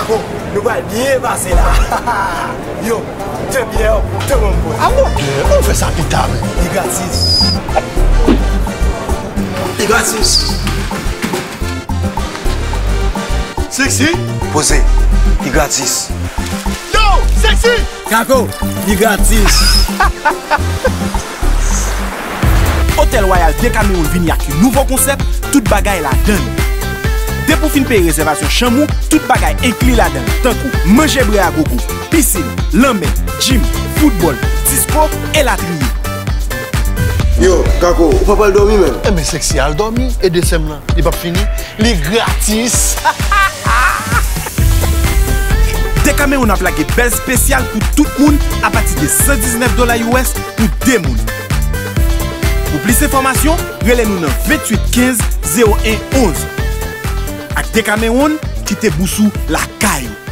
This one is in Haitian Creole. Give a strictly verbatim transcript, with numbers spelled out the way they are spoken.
Bon, nou pral byen pase la. Yo, de byè, de bonbon. Ah mon Dieu, ou fè sa pita menm. Li gratis. Li gratis. Sexy? Poze. Li gratis. Yo, Sexy! Kako, li gratis. Otèl Wayal Dekamewoun vini ak yon nouvo konsèp, tout bagay ladan l. Depi w fin peye rezèvasyon chanm ou, tout bagay enkli ladan l, tankou manje bre a gogo, pisin, lanmè, gym, foutbòl, disko, elatriye. Yo, Kako, ou pa pral dòmi menm? Enben, Sexy, al dòmi, e desanm lan, li p ap fini, li gratis. Dekamewoun ap lage bèl espesyal pou tout moun apati de san diznèf dola U S pou de moun. Pou plis enfòmasyon, rele nou nan venntuit kenz zewo en onz. Ak Dekamewoun, kite bous ou lakay ou.